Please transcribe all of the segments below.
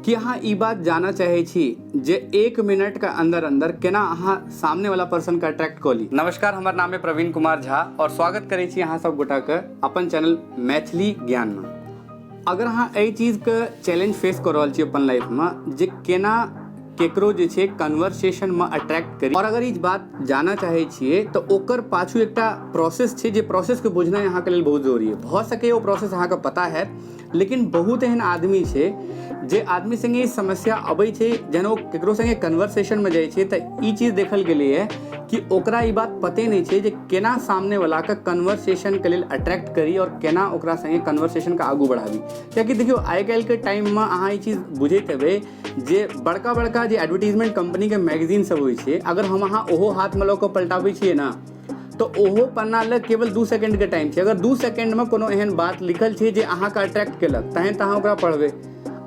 कि अहाँ ई बात जानऽ चाहै छी जे एक मिनट के अंदर अंदर केना अहाँ सामने वाला पर्सन के अट्रैक्ट कऽ ली। नमस्कार, हमर नाम है प्रवीण कुमार झा और स्वागत करै छी अहाँ सब गोटा के अपन चैनल मैथिली ज्ञान में। अगर अहाँ एहि चीज के चैलेंज फेस कऽ रहल छी अपन लाइफ में जे केना केकरो जे छै कन्वर्सेशन में अट्रैक्ट करी, और अगर ई बात जानऽ चाहै छियै तऽ ओकर पाछू एकटा प्रोसेस छै जे प्रोसेस के बुझनाइ अहाँके लेल बहुत जरूरी है। भऽ सकैए ओ प्रोसेस अहाँके पता हैत, लेकिन बहुत एहन आदमी छै जे आदमी संगे ई समस्या अबै छै, जहन ओ केकरो संगे कन्वर्सेशनमे जाइ छै तऽ ई चीज देखल गेलैए कि ओकरा ई बात पते नहि छै जे केना सामनेवलाके कन्वर्सेशनके लेल अट्रैक्ट करी आओर केना ओकरा संगे कन्वर्सेशनके आगू बढ़ाबी। कियाकि देखियौ, आइ काल्हिके टाइममे अहाँ ई चीज बुझैत हेबै जे बड़का बड़का जे एडवर्टीजमेंट कम्पनीके मैगजीन सब होइ छै, अगर हम अहाँ ओहो हाथमे लऽ कऽ पलटाबै छियै ने तऽ ओहो पन्ना लग केवल 2 सेकेंडके टाइम छै। अगर 2 सेकेंडमे कोनो एहन बात लिखल छै जे अहाँके अट्रैक्ट केलक तहन तऽ अहाँ ओकरा पढ़बै,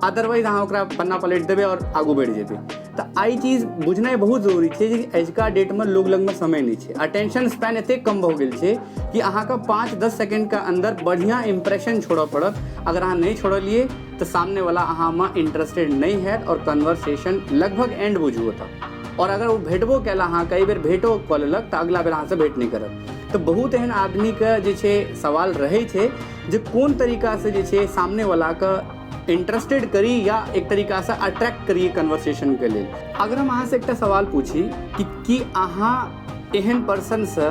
अदरवाइज अहाँ ओकरा पन्ना पलटि देबै आओर आगू बढ़ि जेबै। तऽ एहि चीज बुझनाइ बहुत जरूरी छै जे अजुका डेटमे लोग लगमे समय नहि छै, अटेंशन स्पैन एतेक कम भऽ गेल छै कि अहाँके 5-10 सेकेंडके अन्दर बढ़िआँ इम्प्रेशन छोड़ऽ पड़त। अगर अहाँ नहि छोड़लियै तऽ सामनेवला अहाँमे इंटरेस्टेड नहि हैत आओर कन्वर्सेशन लगभग एंड बुझू ओतऽ। और अगर ओ भेटबो कयल, अहाँ कई बेर भेटो कऽ लेलक, तऽ अगला बेर अहाँसँ भेट नहि करत। तऽ बहुत एहन आदमीके जे छै सवाल रहै छै जे कोन तरीकासँ जे छै सामनेवलाके इंटरेस्टेड करी या एक तरीकासँ अट्रैक्ट करिए कन्वर्सेशनके लेल। अगर हम अहाँसँ एकटा सवाल पूछी कि की अहाँ एहन पर्सनसँ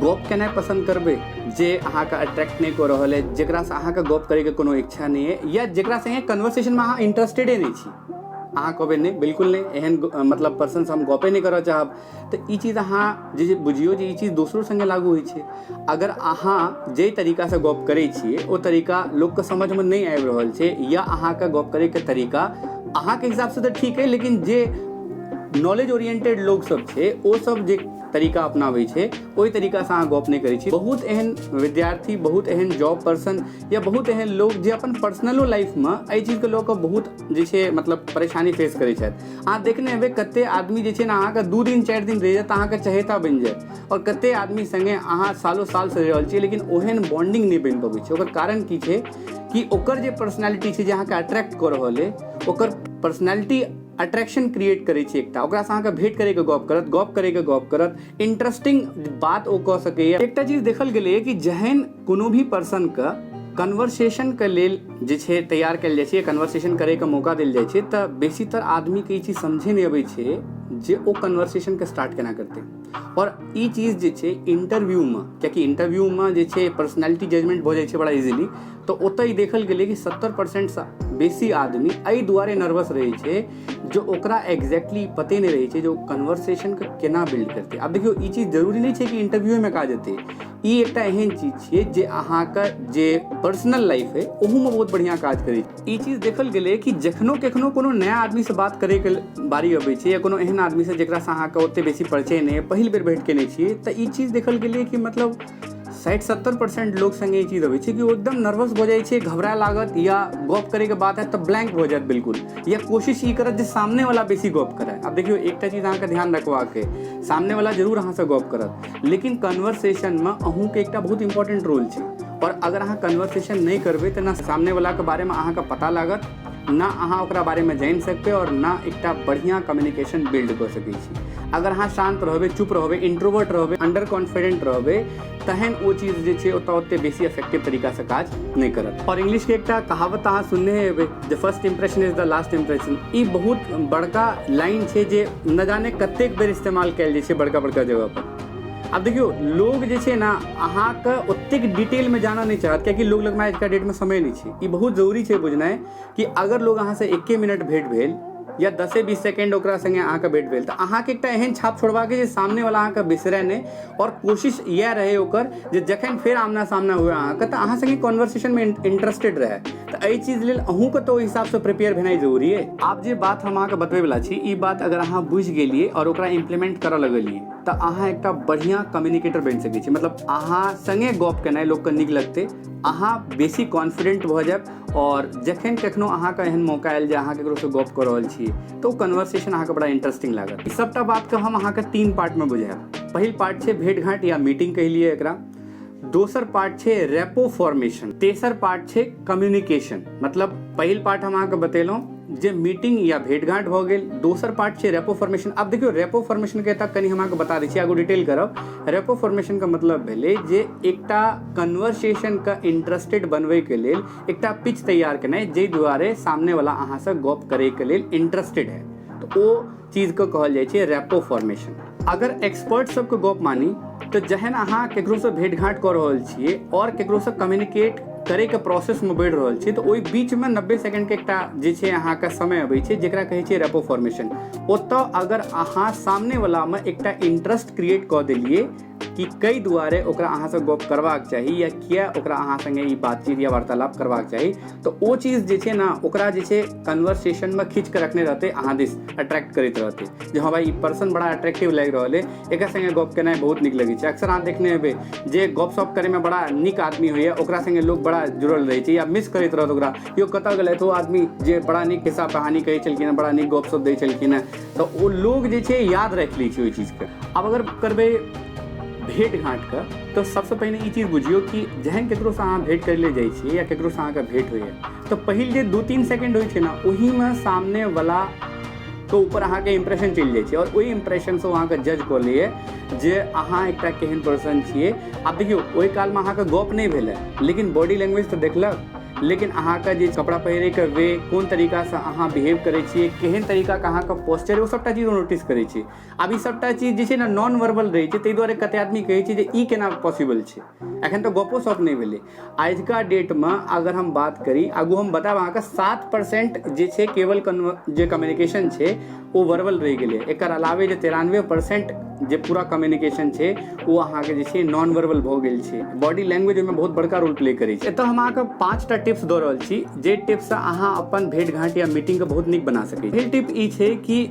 गप केनाइ पसन्द करबै जे अहाँके अट्रैक्ट नहि कऽ रहल अछि, जकरासँ अहाँके गप करैके कोनो इच्छा नहि अइ, या जकरा सङ्गे कन्वर्सेशनमे अहाँ इंटरेस्टेडे नहि छी? अहाँ कहबै नहि, बिल्कुल नहि, एहन मतलब पर्सनसँ हम गपे नहि करऽ चाहब। तऽ ई चीज अहाँ जे बुझियौ जे ई चीज दोसरो सङ्गे लागू होइ छै। अगर अहाँ जाहि तरीकासँ गप करै छियै ओ तरीका लोकके समझमे नहि आबि रहल छै, या अहाँके गप करैके तरीका अहाँके हिसाबसँ तऽ ठीक अइ, लेकिन जे नॉलेज ओरिएंटेड लोकसभ छै ओ सब जे तरीका अपनाबै छै ओहि तरीकासँ अहाँ गप नहि करै छी। बहुत एहन विद्यार्थी, बहुत एहन जॉब पर्सन या बहुत एहन लोक जे अपन पर्सनलो लाइफमे एहि चीजके लऽ कऽ बहुत जे छै मतलब परेशानी फेस करै छथि। अहाँ देखने हेबै कते आदमी जे छै ने अहाँके 2 दिन 4 दिन रहि जायत तऽ अहाँके चहेता बनि जायत, आओर कते आदमी सङ्गे अहाँ सालो सालसँ रहि रहल छियै लेकिन ओहन बॉन्डिंग नहि बनि पबै छै। ओकर कारण की छै कि ओकर जे पर्सनैलिटी छै जे अहाँके अट्रैक्ट कऽ रहल अइ, ओकर पर्सनैलिटी अट्रैक्शन क्रिएट करै छै एकटा। ओकरासँ अहाँके भेंट करैके गप करत, गप करैके गप करत, इंटरेस्टिंग बात ओ कऽ सकैए। एकटा चीज देखल गेलैए कि जहन कोनो भी पर्सनके कन्वर्सेशनके लेल जे छै तैयार कयल जाइ छै, कन्वर्सेशन करैके मौका देल जाइ छै, तऽ बेसीतर आदमीके ई चीज समझे नहि अबै छै जे ओ कन्वर्सेशनके स्टार्ट केना करतै। आओर ई चीज जे छै इंटरव्यूमे, कियाकि इंटरव्यूमे जे छै पर्सनैलिटी जजमेंट भऽ जाइ छै बड़ा इजीली, तऽ ओतऽ ई देखल गेलै कि 70%सँ बेसी आदमी एहि दुआरे नर्वस रहै छै जे ओकरा एक्जैक्टली पते नहि रहै छै जे ओ कन्वर्सेशनके केना बिल्ड करतै। आब देखियौ, ई चीज जरूरी नहि छै कि इंटरव्यूमे काज एतै। ई एकटा एहन चीज छियै जे अहाँके जे पर्सनल लाइफ अइ ओहूमे बहुत बढ़िआँ काज करै छै। ई चीज देखल गेलै कि जखनो कखनो कोनो नया आदमीसँ बात करैके बारी अबै छै या कोनो एहन आदमीसँ जकरासँ अहाँके ओतेक बेसी परिचय नहि अइ, पहिल बेर भेँट केने छियै, तऽ ई चीज देखल गेलै कि मतलब 60-70% लोक सङ्गे ई चीज अबै छै कि ओ एकदम नर्वस भऽ जाइ छै, घबराए लागत, या गप करैके बात हैत तऽ ब्लैंक भऽ जायत बिल्कुल, या कोशिश ई करत जे सामनेवला बेसी गप करय। आब देखियौ, एकटा चीज अहाँके ध्यान रखबाक अइ, सामनेवला जरूर अहाँसँ गप करत, लेकिन कन्वर्सेशनमे अहूँके एकटा बहुत इम्पोर्टेंट रोल छै। आओर अगर अहाँ कन्वर्सेशन नहि करबै तऽ ने सामनेवलाके बारेमे अहाँके पता लागत, ना अहाँ ओकरा बारेमे जानि सकबै, आओर ना एकटा बढ़िआँ कम्युनिकेशन बिल्ड कऽ सकै छी। अगर अहाँ शान्त रहबै, चुप रहबै, इंट्रोवर्ट रहबै, अंडर कॉन्फिडेंट रहबै, तहन ओ चीज जे छै ओतऽ ओते बेसी इफेक्टिव तरीकासँ काज नहि करत। आओर इंग्लिशके एकटा कहावत अहाँ सुनने हेबै जे first impression is the last impression. ई बहुत बड़का लाइन छै जे न जाने कतेक बेर इस्तेमाल कयल जाइ छै बड़का बड़का जगहपर। आब देखियौ, लोग जे छै ने अहाँके ओतेक डिटेलमे जानऽ नहि चाहत, कियाकि लोग लगमे आजका डेटमे समय नहि छै। ई बहुत जरूरी छै बुझनाइ कि अगर लोग अहाँसँ 1 मिनट भेंट भेल या 10-20 सेकेंड ओकरा सङ्गे अहाँके भेंट भेल, तऽ अहाँके एकटा एहन छाप छोड़बाक जे सामनेवला अहाँके बिसरै नहि, आओर कोशिश इएह रहै ओकर जे जखन फेर आमना सामना हुए अहाँके तऽ अहाँ सङ्गे कन्वर्सेशनमे इंटरेस्टेड रहै। तऽ एहि चीज लेल अहूँके तऽ ओहि हिसाबसँ प्रिपेयर भेनाइ जरूरी अइ। आब जे बात हम अहाँके बतबैवला छी, ई बात अगर अहाँ बुझि गेलियै आओर ओकरा इम्प्लीमेंट करऽ लगलियै तऽ अहाँ एकटा बढ़िआँ कम्युनिकेटर बनि सकै छी। मतलब अहाँ सङ्गे गप केनाइ लोकके नीक लगतै, अहाँ बेसी कॉन्फिडेंट भऽ जायब, आओर जखन कखनो अहाँके एहन मौका आयल जे अहाँ ककरोसँ गप कऽ रहल छी तऽ ओ कन्वर्सेशन अहाँके बड़ा इंटरेस्टिंग लागत। ई सबटा बातके हम अहाँके 3 पार्टमे बुझायब। पहिल पार्ट छै भेंट घाट या मीटिंग कहि लिअ एकरा, दोसर पार्ट छै रेपो फॉर्मेशन, तेसर पार्ट छै कम्युनिकेशन। मतलब पहिल पार्ट हम अहाँके बतेलहुँ जे मीटिंग या भेंटघाट भऽ गेल। दोसर पार्ट छै रेपो फॉर्मेशन। आब देखियौ, रेपो फॉर्मेशनके एतऽ कनि हम अहाँके बता दै छी, आगू डिटेल करब। रेपो फॉर्मेशनके मतलब भेलै जे एकटा कन्वर्सेशनके इंटरेस्टेड बनबैके लेल एकटा पिच तैयार केनाइ, जाहि दुआरे सामनेवला अहाँसँ गप करैके लेल इंटरेस्टेड है, तऽ ओ चीजके कहल जाइ छै रेपो फॉर्मेशन। अगर एक्सपर्ट सबके गप मानी तऽ जहन अहाँ केकरोसँ भेंट घाट कऽ रहल छियै आओर केकरोसँ कम्युनिकेट करैके प्रोसेसमे बढ़ि रहल छियै, तऽ ओहि बीचमे 90 सेकेंडके एकटा जे छै अहाँके समय अबै छै, जकरा कहै छै रेपो फॉर्मेशन। ओतऽ अगर अहाँ सामनेवलामे एकटा इंटरेस्ट क्रिएट कऽ देलियै कि कई दुआरे ओकरा अहाँसँ गप करबाक चाही या किया ओकरा अहाँ सङ्गे ई बातचीत या वार्तालाप करबाक चाही, तऽ ओ चीज जे छै ने ओकरा जे छै कन्वर्सेशनमे खींच कऽ रखने रहतै, अहाँ दिस अट्रैक्ट करैत रहतै जे हँ भाई, ई पर्सन बड़ा अट्रैक्टिव लागि रहल अइ, एकर सङ्गे गप केनाइ बहुत नीक लगै छै। अक्सर अहाँ देखने हेबै जे गप सप करैमे बड़ा नीक आदमी होइए, ओकरा सङ्गे लोक बड़ा जुड़ल रहै छै या मिस करैत रहत ओकरा, यौ कतऽ गेलथि ओ आदमी जे बड़ा नीक खिस्सा कहानी कहै छलखिन हेँ, बड़ा नीक गप सप दै छलखिन हेँ। तऽ ओ लोग जे छै याद राखि लै छै ओहि चीजके। आब अगर करबै भेँट घाँटके, तऽ सबसँ पहिने ई चीज बुझियौ कि जहन ककरोसँ अहाँ भेँट करै लए जाइ छियै या ककरोसँ अहाँके भेँट होइए, तऽ पहिल जे 2-3 सेकेंड होइ छै ने, ओहिमे सामनेवला के ऊपर अहाँके इम्प्रेशन चलि जाइ छै आओर ओहि इम्प्रेशनसँ ओ अहाँके जज कऽ लैए जे अहाँ एकटा केहन पर्सन छियै। आब देखियौ, ओहि कालमे अहाँके गप नहि भेलै, लेकिन बॉडी लैंग्वेज तऽ देखलक, लेकिन अहाँके जे कपड़ा पहिरैके वे, कोन तरीकासँ अहाँ बिहेव करै छियै, केहन तरीकाके अहाँके पोस्चर, ओ सभटा चीज ओ नोटिस करै छै। आब ई सभटा चीज जे छै ने नॉन वर्बल रहै छै, ताहि दुआरे कते आदमी कहै छै जे ई केना पॉसिबल छै, एखन तऽ गपो सप नहि भेलै। आजुका डेटमे अगर हम बात करी, आगू हम बतायब अहाँके, 7% जे छै केवल जे कम्युनिकेशन छै ओ वर्बल रहि गेलै। एकर अलावे जे 93% जे पूरा कम्युनिकेशन छै ओ अहाँके जे छै नॉन वर्बल भऽ गेल छै। बॉडी लैंग्वेज ओहिमे बहुत बड़का रोल प्ले करै छै। एतऽ हम अहाँके 5टा टिप्स दऽ रहल छी, जे टिप्ससँ अहाँ अपन भेँट घाँट या मीटिंगके बहुत नीक बना सकै छी। पहिल टिप ई छै कि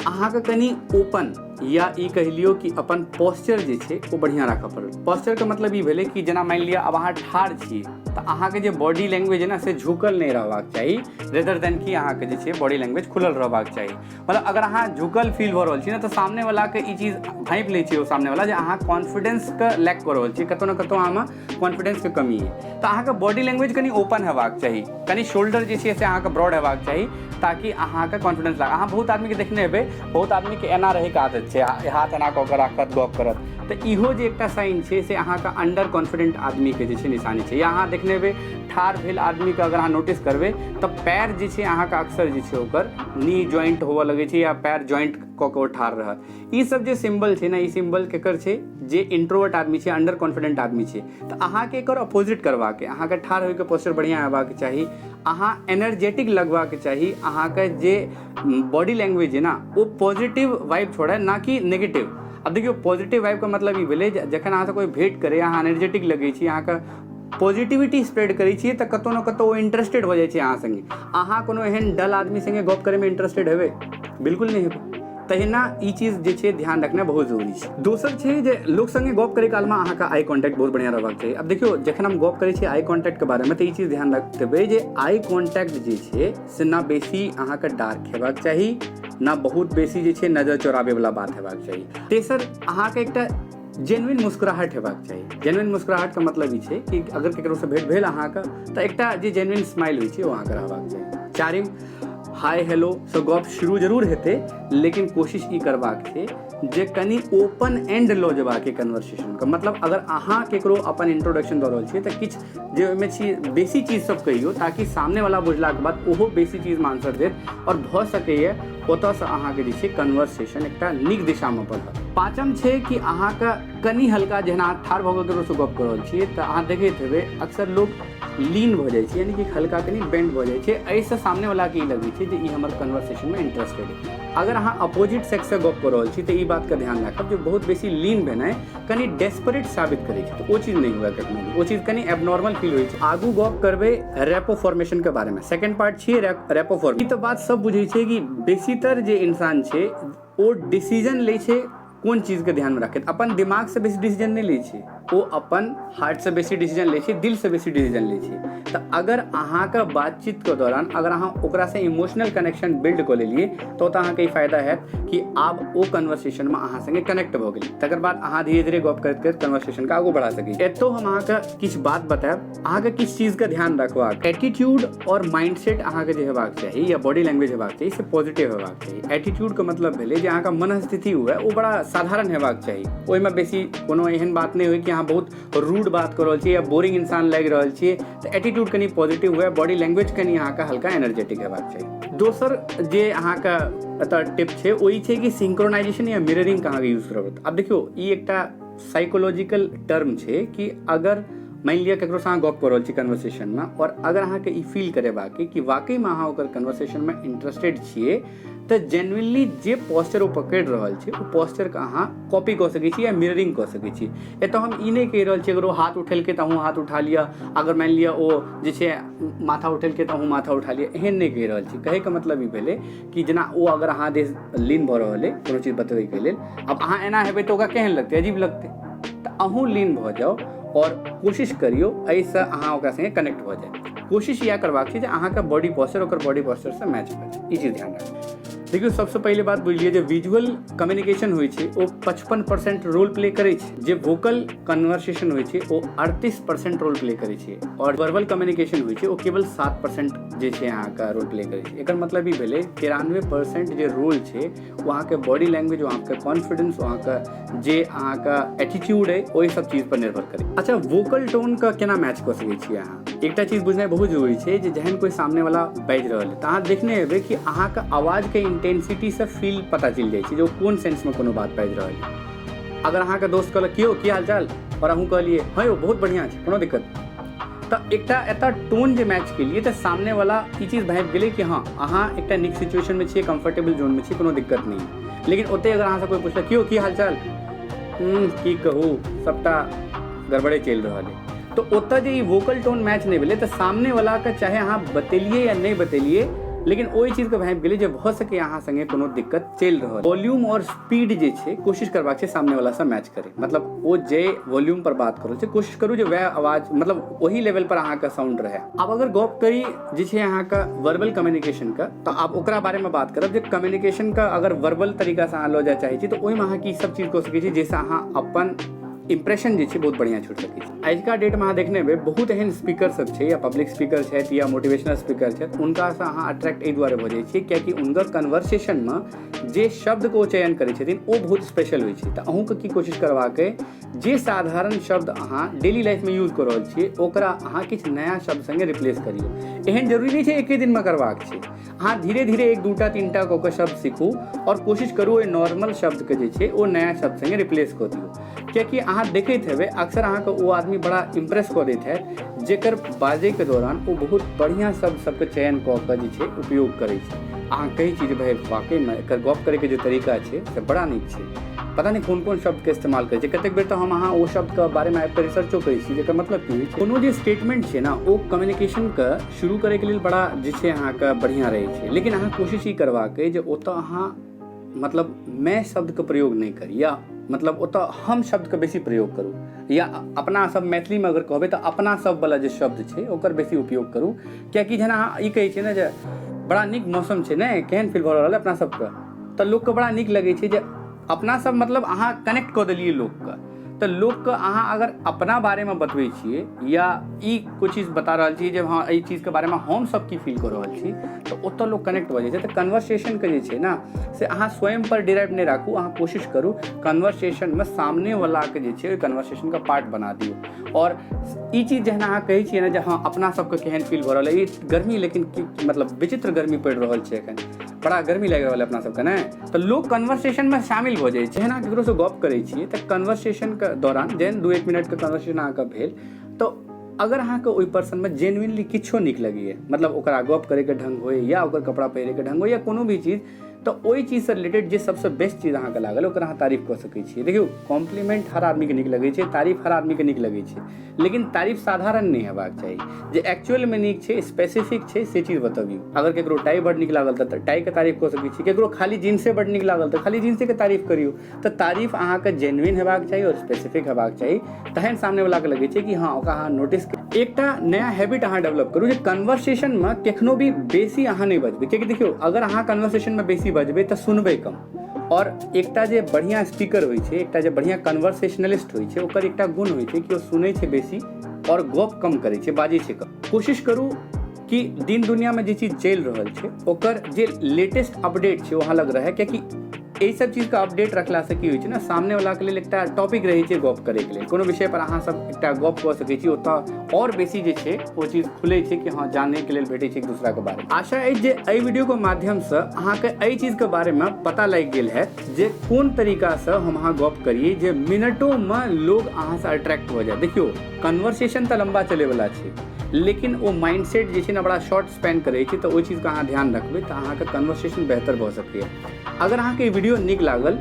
अहाँके कनि ओपन या ई कहि लियौ कि अपन पोस्चर जे छै ओ बढ़िआँ राखऽ पड़त। पोस्चरके मतलब ई भेलै कि जेना मानि लिअ आब अहाँ ठाढ़ छी, तऽ अहाँके जे बॉडी लैंग्वेज है ने से झुकल नहि रहबाक चाही, रेदर देन कि अहाँके जे छै बॉडी लैंग्वेज खुलल रहबाक चाही। मतलब अगर अहाँ झुकल फील भऽ रहल छी ने, तऽ सामनेवलाके ई चीज भाँपि लै छै ओ सामनेवला जे अहाँ कॉन्फिडेंसके लैक कऽ रहल छी, कतहु ने कतहु अहाँमे कॉन्फिडेंसके कमी अइ। तऽ अहाँके बॉडी लैंग्वेज कनि ओपन हेबाक चाही, कनि शोल्डर जे छै से अहाँके ब्रॉड हेबाक चाही, ताकि अहाँके कॉन्फिडेंस लागत। अहाँ बहुत आदमीके देखने हेबै, बहुत आदमीके एना रहैके आदत छै, हाथ एना कऽ कऽ राखत, गप करत। तऽ इहो जे एकटा साइन छै से अहाँके अंडर कॉन्फिडेंट आदमीके जे छै निशानी छै। या अहाँ देखने हेबै, ठाढ़ भेल आदमीके अगर अहाँ नोटिस करबै तऽ पैर जे छै अहाँके अक्सर जे छै ओकर नी ज्वाइंट होबऽ लगै छै या पैर ज्वाइंट कऽ कऽ ओ ठाढ़ रहत। ई सब जे सिम्बल छै ने, ई सिम्बल केकर छै? जे इंट्रोवर्ट आदमी छै, अंडर कॉन्फिडेंट आदमी छै। तऽ अहाँके एकर अपोजिट करबाक अइ, अहाँके ठाढ़ होइके पोस्चर बढ़िआँ हेबाक चाही, अहाँ एनर्जेटिक लगबाक चाही, अहाँके जे बॉडी लैंग्वेज अइ ने ओ पॉजिटिव वाइब छोड़ै, ना कि नेगेटिव। आब देखियौ, पॉजिटिव वाइबके मतलब ई भेलै जे जखन अहाँसँ कोइ भेँट करै, अहाँ एनर्जेटिक लगै छी, अहाँके पॉजिटिविटी स्प्रेड करै छियै, तऽ कतहु ने कतहु ओ इंटरेस्टेड भऽ जाइ छै अहाँ सङ्गे। अहाँ कोनो एहन डल आदमी सङ्गे गप करैमे इंटरेस्टेड हेबै? बिल्कुल नहि हेबै। तहिना ई चीज जे छै ध्यान रखनाइ बहुत जरूरी छै। दोसर छै जे लोक सङ्गे गप करै कालमे अहाँके आई कॉन्टैक्ट बहुत बढ़िआँ रहबाक चाही। आब देखियौ, जखन हम गप करै छी आई कॉन्टैक्टके बारेमे, तऽ ई चीज ध्यान रखबै जे आई कॉन्टैक्ट जे छै से ना बेसी अहाँके डार्क हेबाक चाही, ना बहुत बेसी जे छै नजर चोराबैवला बात हेबाक चाही। तेसर, अहाँके एकटा जेन्युइन मुस्कुराहट हेबाक चाही। जेन्युइन मुस्कुराहटके मतलब ई छै कि अगर ककरोसँ भेँट भेल अहाँके, तऽ एकटा जे जेन्युइन स्माइल होइ छै ओ अहाँके रहबाक चाही। चारिम, हाय हेलो सँ गप शुरू जरूर हेतै, लेकिन कोशिश ई करबाक छै जे कनि ओपन एंड लऽ जेबाक कन्वर्सेशनके। मतलब अगर अहाँ केकरो अपन इंट्रोडक्शन दऽ रहल छियै, तऽ किछु जे ओहिमे छी बेसी चीज सब कहियौ, ताकि सामनेवला बुझलाके बाद ओहो बेसी चीजमे आंसर देत आओर भऽ सकैए ओतऽसँ अहाँके जे छै कन्वर्सेशन एकटा नीक दिशामे बढ़त। पाँचम छै कि अहाँके कनि हल्का, जेना अहाँ ठाढ़ भऽ कऽ ककरोसँ गप कऽ रहल छियै, तऽ अहाँ देखैत हेबै अक्सर लोक लीन भऽ जाइ छै, यानी कि हल्का कनि बेंड भऽ जाइ छै। एहिसँ सामनेवलाके ई लगै छै जे ई हमर कन्वर्सेशनमे इंटरेस्टेड है। अगर अहाँ अपोजिट सेक्ससँ गप कऽ रहल छी, तऽ ई बातके ध्यान राखब जे बहुत बेसी लीन भेनाइ कनि डेस्परेट साबित करै छै। तऽ ओ चीज नहि हुए कखनो भी, ओ चीज कनि एबनॉर्मल फील होइ छै। आगू गप करबै रेपो फॉर्मेशनके बारेमे। सेकंड पार्ट छियै रेपो फॉर्मेशन। ई तऽ बात सब बुझै छै कि बेसीतर जे इंसान छै ओ डिसीजन लै छै कोन चीजके ध्यानमे रखैत? अपन दिमागसँ बेसी डिसीजन नहि लै छै। ओ अपन हार्टसँ बेसी डिसीजन लै छै, दिलसँ बेसी डिसीजन लै छै। तऽ अगर अहाँके बातचीतके दौरान अगर अहाँ ओकरासँ इमोशनल कनेक्शन बिल्ड कऽ लेलियै, तऽ ओतऽ अहाँके ई फायदा हैत कि आब ओ कन्वर्सेशनमे अहाँ सङ्गे कनेक्ट भऽ गेलै। तकर बाद अहाँ धीरे धीरे गप करैत करैत कन्वर्सेशनके आगू बढ़ा सकै छी। एतौ हम अहाँके किछु बात बतायब, अहाँके किछु चीजके ध्यान रखबाक। एटीट्यूड आओर माइंडसेट अहाँके जे हेबाक चाही या बॉडी लैंग्वेज हेबाक चाही, से पॉजिटिव हेबाक चाही। एटीट्यूडके मतलब भेलै जे अहाँके मनस्थिति हुए ओ बड़ा साधारण हेबाक चाही। ओहिमे बेसी कोनो एहन बात नहि होइ कि अहाँ बहुत रूड बात कऽ रहल छियै या बोरिंग इंसान लागि रहल छियै। तऽ एटीट्यूड कनि पॉजिटिव हुए, बॉडी लैंग्वेज कनि अहाँके हल्का एनर्जेटिक हेबाक चाही। दोसर जे अहाँके एतऽ टिप छै, ओ ई छै कि सिंक्रोनाइजेशन या मिररिंग अहाँके यूज करऽ पड़त। आब देखियौ, ई एकटा साइकोलॉजिकल टर्म छै कि अगर मानि लिअ ककरोसँ अहाँ गप कऽ रहल छी कन्वर्सेशनमे, आओर अगर अहाँके ई फील करेबाक अइ कि वाकईमे अहाँ ओकर कन्वर्सेशनमे इंटरेस्टेड छियै, तऽ जेन्युइनली जे पोस्चर ओ पकड़ि रहल छै, ओ पोस्चरके अहाँ कॉपी कऽ सकै छी या मिररिंग कऽ सकै छी। एतऽ हम ई नहि कहि रहल छी, अगर ओ हाथ उठेलकै तऽ अहूँ हाथ उठा लिअ, अगर मानि लिअ ओ जे छै माथा उठेलकै तऽ अहूँ माथा उठा लिअ, एहन नहि कहि रहल छी। कहैके मतलब ई भेलै कि जेना ओ अगर अहाँ दिस लीन भऽ रहल अइ कोनो चीज बतबैके लेल, आब अहाँ एना हेबै तऽ ओकरा केहन लगतै? अजीब लगतै। तऽ अहूँ लीन भऽ जाउ आओर कोशिश करियौ एहिसँ अहाँ ओकरा सङ्गे कनेक्ट भऽ जाए। कोशिश इएह करबाक छै जे अहाँके बॉडी पोस्चर ओकर बॉडी पोस्चरसँ मैच भऽ जाए, ई चीज ध्यान राखू। देखियौ, सबसँ पहिले बात बुझि लिअ जे विजुअल कम्युनिकेशन होइ छै ओ 55% रोल प्ले करै छै, जे वोकल कन्वर्सेशन होइ छै ओ 38% रोल प्ले करै छै, आओर वर्बल कम्युनिकेशन होइ छै ओ केवल 7% जे छै अहाँके रोल प्ले करै छै। एकर मतलब ई भेलै, 93% जे रोल छै ओ अहाँके बॉडी लैंग्वेज, अहाँके कॉन्फिडेंस, अहाँके जे अहाँके एटीट्यूड अइ, ओहि सब चीज पर निर्भर करै। अच्छा, वोकल टोनके केना मैच कऽ सकै छियै अहाँ? एकटा चीज बुझनाइ बहुत जरूरी छै जे जहन कोइ सामनेवला बाजि रहल है, तऽ अहाँ देखने हेबै कि अहाँके आवाजके इंटेंसिटीसँ फील पता चलि जाइ छै जे ओ कोन सेंसमे कोनो बात बाजि रहल है। अगर अहाँके दोस्त कहलक, "की यौ, की हाल चाल?" आओर अहूँ कहलियै, "हँ यौ, बहुत बढ़िआँ छै, कोनो दिक्कत नहि," तऽ एकटा एतऽ टोन जे मैच केलियै, तऽ सामनेवला ई चीज भाँपि गेलै कि हँ, अहाँ एकटा नीक सिचुएशनमे छियै, कम्फर्टेबल जोनमे छियै, कोनो दिक्कत नहि। लेकिन ओतहि अगर अहाँसँ कोइ पुछलक, "की यौ, की हाल चाल?" "की कहू, सभटा गड़बड़े चलि रहल अइ," तऽ ओतऽ जे ई वोकल टोन मैच नहि भेलै, तऽ सामनेवलाके चाहे अहाँ बतेलियै या नहि बतेलियै, लेकिन ओहि चीजके भाँपि गेलै जे भऽ सकैए अहाँ सङ्गे कोनो दिक्कत चलि रहल। वॉल्यूम आओर स्पीड जे छै, कोशिश करबाक छै सामनेवलासँ मैच करै। मतलब ओ जे वॉल्यूम पर बात करै छै, कोशिश करू जे वएह आवाज, मतलब ओही लेवल पर अहाँके साउंड रहै। आब अगर गप करी जे छै अहाँके वर्बल कम्युनिकेशनके, तऽ आब ओकरा बारेमे बात करब जे कम्युनिकेशनके अगर वर्बल तरीकासँ अहाँ लऽ जाय चाहै छी, तऽ ओहिमे अहाँ की सब चीज कऽ सकै छी जाहिसँ अहाँ अपन इम्प्रेशन जे छै बहुत बढ़िआँ छोड़ि सकै छी। आजुका डेटमे अहाँ देखने हेबै, बहुत एहन स्पीकर सब छै या पब्लिक स्पीकर छथि या मोटिवेशनल स्पीकर छथि, हुनकासँ अहाँ अट्रैक्ट एहि दुआरे भऽ जाइ छियै कियाकि हुनकर कन्वर्सेशनमे जे शब्दके ओ चयन करै छथिन, ओ बहुत स्पेशल होइ छै। तऽ अहूँके की कोशिश करबाक अइ, जे साधारण शब्द अहाँ डेली लाइफमे यूज कऽ रहल छियै, ओकरा अहाँ किछु नया शब्द सङ्गे रिप्लेस करियौ। एहन जरूरी नहि छै एके दिनमे करबाक छै। अहाँ धीरे धीरे एक दूटा तीनटा कऽ कऽ शब्द सीखू आओर कोशिश करू ओहि नॉर्मल शब्दके जे छै ओ नया शब्द सङ्गे रिप्लेस कऽ दियौ, कियाकि अहाँ देखैत हेबै, अक्सर अहाँके ओ आदमी बड़ा इम्प्रेस कऽ दैत हैत जेकर बाजैके दौरान ओ बहुत बढ़िआँ शब्द सबके चयन कऽ कऽ जे छै उपयोग करै छै। अहाँ कहै छी जे भाय, वाकईमे एकर गप करैके जे तरीका छै से बड़ा नीक छै, पता नहि कोन कोन शब्दके इस्तेमाल करै छै। कतेक बेर तऽ हम अहाँ ओ शब्दके बारेमे आबि कऽ रिसर्चो करै छी, जेकर मतलब की होइ छै। कोनो जे स्टेटमेंट छै ने, ओ कम्युनिकेशनके शुरू करैके लेल बड़ा जे छै अहाँके बढ़िआँ रहै छै, लेकिन अहाँ कोशिश ई करबाक अइ जे ओतऽ अहाँ मतलब मैं शब्दके प्रयोग नहि करी, या मतलब ओतऽ हम शब्दके बेसी प्रयोग करू, या अपना सब मैथिलीमे अगर कहबै तऽ अपना सब वाला जे शब्द छै ओकर बेसी उपयोग करू। कियाकि जेना अहाँ ई कहै छियै ने जे बड़ा नीक मौसम छै ने, केहन फील भऽ रहल है अपना सबके, तऽ लोकके बड़ा नीक लगै छै जे अपना सब, मतलब अहाँ कनेक्ट कऽ देलियै लोकके। तऽ लोकके अहाँ अगर अपना बारेमे बतबै छियै या ई कोइ चीज बता रहल छियै जे हँ, एहि चीजके बारेमे हम सब की फील कऽ रहल छी, तऽ ओतऽ लोक कनेक्ट भऽ जाइ छै। तऽ कन्वर्सेशनके जे छै ने, से अहाँ स्वयं पर डिराइव नहि राखू। अहाँ कोशिश करू कन्वर्सेशनमे सामनेवलाके जे छै ओहि कन्वर्सेशनके पार्ट बना दियौ। आओर ई चीज जहन अहाँ कहै छियै ने जे हँ, अपना सबके केहन फील भऽ रहल है ई गर्मी, लेकिन की मतलब विचित्र गर्मी पड़ि रहल छै एखन, बड़ा गर्मी लागि रहल है अपना सबके ने, तऽ लोक कन्वर्सेशनमे शामिल भऽ जाइ छै। जहन अहाँ ककरोसँ गप करै छियै, तऽ कन्वर्सेशनके दौरान जेहन 2-1 मिनटके कन्वर्सेशन अहाँके भेल, तऽ अगर अहाँके ओहि पर्सनमे जेन्युइनली किछो नीक लगैए, मतलब ओकरा गप करैके ढङ्ग होइ या ओकर कपड़ा पहिरैके ढङ्ग होइ या कोनो भी चीज, तऽ ओहि चीजसँ रिलेटेड जे सबसँ बेस्ट चीज अहाँके लागल, ओकर अहाँ तारीफ कऽ सकै छियै। देखियौ, कॉम्प्लीमेंट हर आदमीके नीक लगै छै, तारीफ हर आदमीके नीक लगै छै, लेकिन तारीफ साधारण नहि हेबाक चाही। जे एक्चुअलमे नीक छै, स्पेसिफिक छै, से चीज बतबियौ। अगर केकरो टाइ बड नीक लागल तऽ टाइके तारीफ कऽ सकै छी, केकरो खाली जींसे बड नीक लागल तऽ खाली जींसेके तारीफ करियौ। तऽ तारीफ अहाँके जेन्युइन हेबाक चाही आओर स्पेसिफिक हेबाक चाही, तहन सामनेवलाके लगै छै कि हँ, ओकरा अहाँ नोटिस। एकटा नया हैबिट अहाँ डेवलप करू जे कन्वर्सेशनमे कखनो भी बेसी अहाँ नहि बजबै, कियाकि देखियौ, अगर अहाँ कन्वर्सेशनमे बेसी बजबै तऽ सुनबै कम। आओर एकटा जे बढ़िआँ स्पीकर होइ छै, एकटा जे बढ़िआँ कन्वर्सेशनलिस्ट होइ छै, ओकर एकटा गुण होइ छै कि ओ सुनै छै बेसी आओर गप कम करै छै, बाजै छै कम। कोशिश करू कि दिन दुनियामे जे चीज चलि रहल छै, ओकर जे लेटेस्ट अपडेट छै, ओ अहाँ लग रहै, कियाकि एहि सब चीजके अपडेट रखलासँ की होइ छै ने, सामनेवलाके लेल एकटा टॉपिक रहै छै गप करैके लेल। कोनो विषय पर अहाँ सब एकटा गप कऽ सकै छी, ओतऽ आओर बेसी जे छै ओ चीज खुलै छै कि हँ, जानैके लेल भेटै छै एक दूसराके बारेमे। आशा अछि जे एहि वीडियोके माध्यमसँ अहाँके एहि चीजके बारेमे पता लागि गेल हैत जे कोन तरीकासँ हम अहाँ गप करियै जे मिनटोमे लोग अहाँसँ अट्रैक्ट भऽ जाय। देखियौ, कन्वर्सेशन तऽ लम्बा चलैवला छै, लेकिन ओ माइंडसेट जे छै ने, बड़ा शॉर्ट स्पेंड करै छै। तऽ ओहि चीजके अहाँ ध्यान रखबै तऽ अहाँके कन्वर्सेशन बेहतर भऽ सकैए। अगर अहाँके ई वीडियो नीक लागल,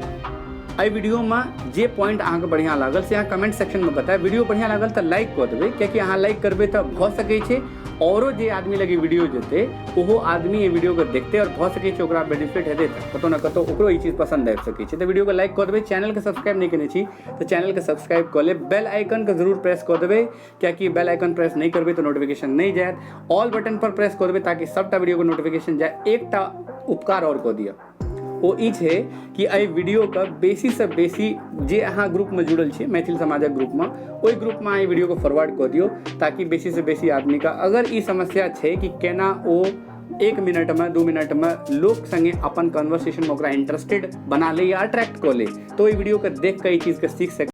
एहि वीडियोमे जे पॉइंट अहाँके बढ़िआँ लागल, से अहाँ कमेंट सेक्शनमे बतायब। वीडियो बढ़िआँ लागल तऽ लाइक कऽ देबै, कियाकि अहाँ लाइक करबै तऽ भऽ सकै छै औरो जे आदमी लग ई वीडियो जेतै, ओहो आदमी एहि वीडियोके देखतै आओर भऽ सकै छै ओकरा बेनिफिट हेतै, तऽ कतहु ने कतहु ओकरो ई चीज पसन्द आबि सकै छै। तऽ वीडियोके लाइक कऽ देबै। चैनलके सब्सक्राइब नहि केने छी तऽ चैनलके सब्सक्राइब कऽ लेब। बेल आइकनके जरूर प्रेस कऽ देबै, कियाकि बेल आइकन प्रेस नहि करबै तऽ नोटिफिकेशन नहि जायत। ऑल बटन पर प्रेस कऽ देबै ताकि सबटा वीडियोके नोटिफिकेशन जाय। एकटा उपकार आओर कऽ दिअ, ओ ई छै कि एहि वीडियोके बेसीसँ बेसी जे अहाँ ग्रुपमे जुड़ल छी, मैथिल समाजक ग्रुपमे, ओहि ग्रुपमे अहाँ एहि वीडियोके फॉरवर्ड कऽ दियौ, ताकि बेसीसँ बेसी आदमीके अगर ई समस्या छै कि केना ओ 1 मिनटमे, 2 मिनटमे लोक सङ्गे अपन कन्वर्सेशनमे ओकरा इंटरेस्टेड बना ले या अट्रैक्ट कऽ ले, तऽ ओहि वीडियोके देख कऽ ई चीजके सीख सकै।